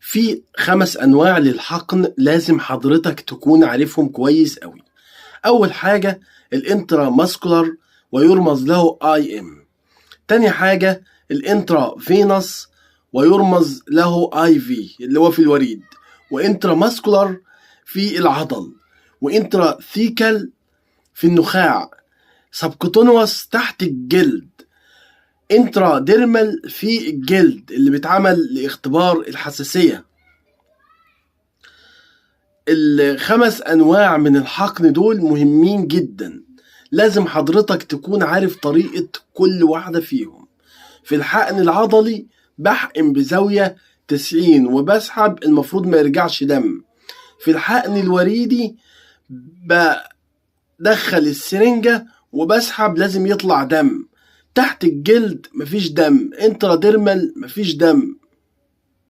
في 5 أنواع للحقن لازم حضرتك تكون عارفهم كويس قوي. أول حاجة ال intramuscular ويرمز له IM. تاني حاجة ال intravenous ويرمز له IV اللي هو في الوريد، و intramuscular في العضل، و intrathecal في النخاع، subcutaneous تحت الجلد، intradermal في الجلد اللي بيتعمل لاختبار الحساسية. الخمس انواع من الحقن دول مهمين جدا، لازم حضرتك تكون عارف طريقة كل واحدة فيهم. في الحقن العضلي بحقن بزاوية 90 وبسحب، المفروض ما يرجعش دم. في الحقن الوريدي بدخل السرنجة وبسحب، لازم يطلع دم. تحت الجلد مفيش دم، intradermal مفيش دم.